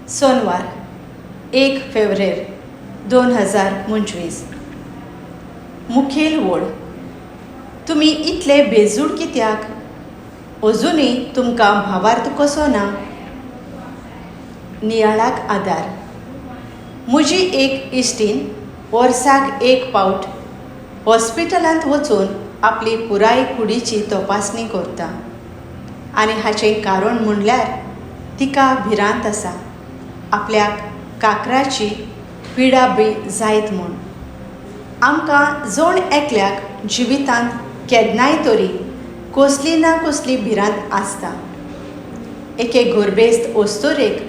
सोनवार एक फेब्रेर 2025. मुखेल वळ. तुमी इतले बेजूड कित्याक? अजुनूय तुमकां भावार्थ कसो ना? नियाळाक आदार. म्हजी एक इश्टीण वर्साक एक पावट हॉस्पिटलांत वचून आपली पुराय कुडीची तपासणी करता आनी हाचें कारण म्हणल्यार तिका भिरांत आसा आपल्याक कांक्राची पिडा बी जायत म्हूण. आमकां जण एकल्याक जिवितांत केन्नाय तरी कसली ना कसली भिरांत आसता. एके गोरबेस्त अस्तुरेक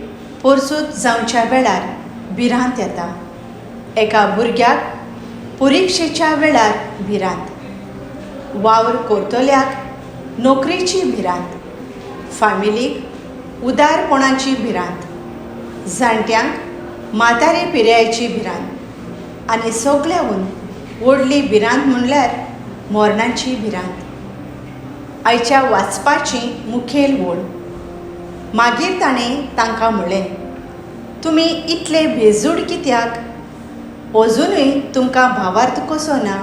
परसूत जावच्या वेळार भिरांत येता. एका भुरग्याक परिक्षेच्या वेळार भिरांत. वावर करतल्याक नोकरेची भिरांत. फामिलीक उदारपणाची भिरांत. जाणट्यांक म्हातारे पिरायेची भिरांत. आनी सगळ्याहून व्हडली भिरांत म्हणल्यार मरणाची भिरांत. आयच्या वाचपाची मुखेल वळ. मागीर ताणें तांकां म्हणलें, तुमी इतले भेजूड कित्याक? अजुनूय तुमकां भावार्थ कसो ना?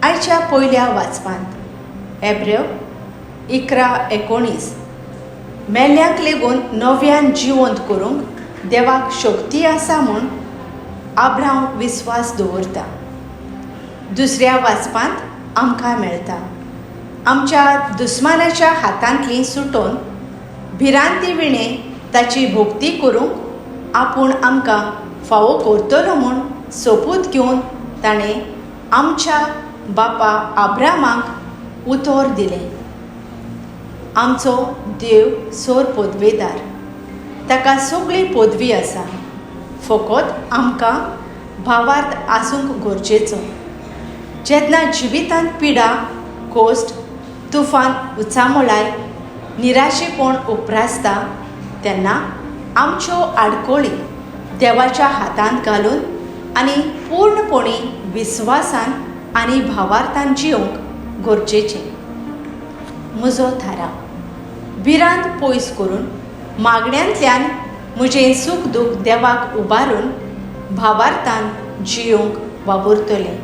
आयच्या पयल्या वाचपांत एब्रेव 11:19, मेल्ल्यांक लेगून नव्यान जिवंत करूंक देवाक शक्ती आसा म्हूण आब्रांव विस्वास दवरता. दुसऱ्या वाचपांत आमकां मेळटा, आमच्या दुस्मानाच्या हातांतली सुटोवन भिरांती विणें ताची भक्ती करूंक आपूण आमकां फावो करतलो म्हूण सोपूत घेवन ताणें आमच्या बापा आब्रामाक उतर दिलें. आमचो देव सोर पदवेदार, ताका सगळी पदवी आसा, फकत आमकां भावार्थ आसूंक गरजेचो. जेन्ना जिवितांत पिडा, कोश्ट, तुफान, उचामळाय, निराशेपण उप्रासता तेन्ना आमच्यो आडखळी देवाच्या हातांत घालून आनी पूर्णपणी विस्वासान आनी भावार्थान जियोवंक गरजेचें. म्हजो थाराव. भिरांत पयस करून मागण्यांतल्यान म्हजें सूख दूख देवाक उबारून भावार्थान जियोवंक वावुरतलें.